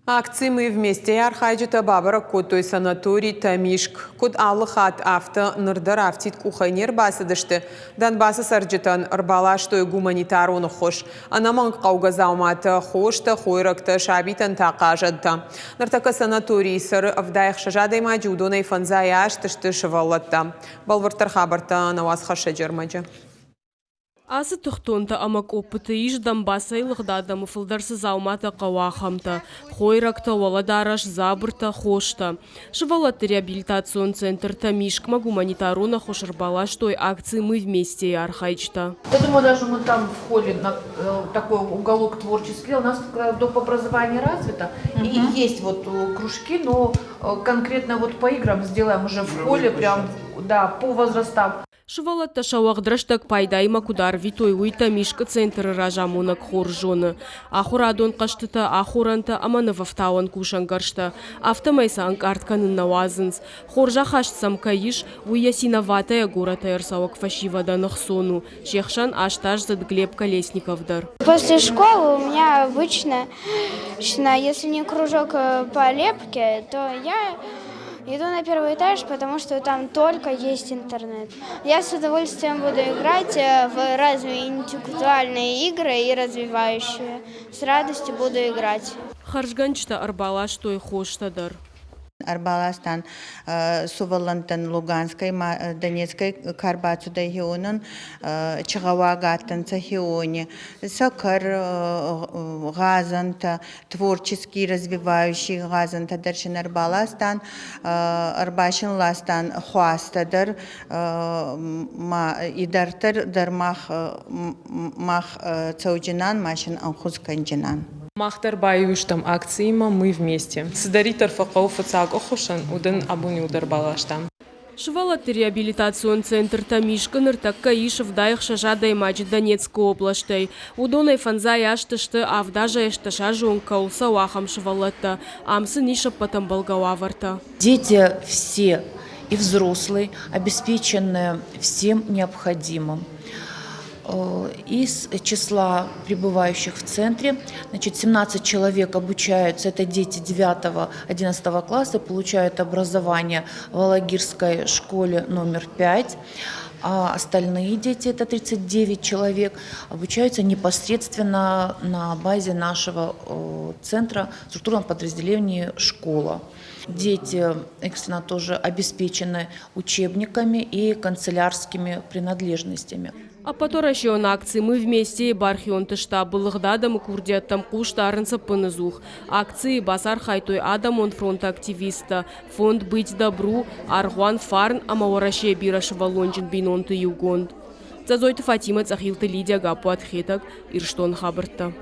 Акци Мы вместе архайджытӕ бабӕрӕг кодтой санаторий Тӕмискъ. Куыд алы хатт, афтӕ ныр дӕр афтид къухӕй не рбацыдысты. Донбассы цӕрджытӕн ӕрбаластой гуманитарон ӕххуыс. Ӕнӕмӕнг хъӕугӕ дзауматӕ, хостӕ, хойрӕгтӕ, сабитӕн та хъазӕнтӕ. Ныртӕккӕ санаторийы цӕры 76 адӕймаджы, уыдонӕй фӕндзай аст сты сывӕллӕттӕ. Бӕлвырддӕр хабӕрттӕ нӕ уацхӕссӕджы ӕрмӕджы. Ацы тыхтонтӕ ӕмӕ къоппыты ис Донбассӕй лыгъд адӕмы фылдӕр цы дзауматӕ хъӕуы, ахӕмтӕ: хойрӕгтӕ, уӕлӕдарӕс, дзабыртӕ, хостӕ. Сывӕллӕтты реабилитацион центр Тӕмискъмӕ гуманитарон ӕххуыс ӕрбаластой акци «Мы вместе»-йы архайджытӕ. Я думаю, даже мы там в холле на такой уголок творческий. У нас доп. Образование развито. И есть вот кружки, но конкретно вот по играм сделаем уже в холле, прям, да, по возрастам. Сывӕллӕттӕ сӕ уӕгъд рӕстӕг пайдаимӕ куыд арвитой, уый Тӕмискъы центры разамонӕг хорз зоны. Ахуырадон хъӕзтытӕ, ахорӕнтӕ ӕмӕ нывӕфтауӕн кусӕнгӕрзтӕ. Афтӕмӕй сӕ ӕнкъард кӕнын нӕ уадзынц. Хорз ахаст сӕм кӕй ис, уый Ясиноватӕйӕ горӕтӕй ӕрцӕуӕг фӕсивӕдӕн ӕхцон у. Се хсӕн астаздзыд Глеб Колесников дӕр. После школы у меня обычно, если не кружок по лепке, то я иду на первый этаж, потому что там только есть интернет. Я с удовольствием буду играть в разные интеллектуальные игры и развивающие. С радостью буду играть. Хӕрзгӕнджытӕ ӕрбаластой хостӕ дӕр. Ӕрбаластан сувӕллӕнттӕн Луганскӕй ма Донецкӕй ка рбацудӕй хеуонӕн, чыгъӕуагӕ адтӕнцӕ хеуони, сӕкӕр, гъазӕнтӕ, творческий развивающий гъазӕнтӕ дӕр син ӕрбаластан, ӕрбасин ластан хуастӕ дӕр, ма идарддӕр дӕр мах мах цӕуджинан, ма син ӕнхус кӕнджинан. Мах дӕр баиу стӕм акциимӕ «Мы вместе». Цыдӕриддӕр фӕхъӕуы фыццаг ӕххуысӕн, уыдон абон иуылдӕр баластам. Сывӕллӕтты реабилитацион центр Тӕмискъы ныртӕккӕ ис 76 адӕймаджы Донецкы областӕй. Уыдонӕй фӕндзай азты сты, авд азӕй ӕстдӕс онг кӕуыл цӕуы, ахӕм сывӕллӕттӕ. Ам сын ис ӕппӕт ӕмбӕлгӕ уавӕртӕ. Дети все и взрослые обеспечены всем необходимым. Из числа пребывающих в центре, значит, 17 человек обучаются, это дети 9-11 класса, получают образование в Алагирской школе номер 5. А остальные дети, это 39 человек, обучаются непосредственно на базе нашего центра, в структурном подразделении «Школа». Дети экстренно тоже обеспечены учебниками и канцелярскими принадлежностями. Ӕппӕтуӕрӕсеон акци «Мы вместе» бархионты штабы лыгъд адӕмы курдиӕттӕм хъус дарынц ӕппынӕдзух. Акцийы бацархайдтой Адӕмон фронты активисттӕ, фонд «Быть добру», аргъуан «Фарн» ӕмӕ Уӕрӕсейы бирӕсывӕллонджын бинонты иугонд. Дзӕдзойты Фатимӕ, Цъӕхилты Лидия, Гаппуаты Хетӕг, Ирыстоны хабӕрттӕ.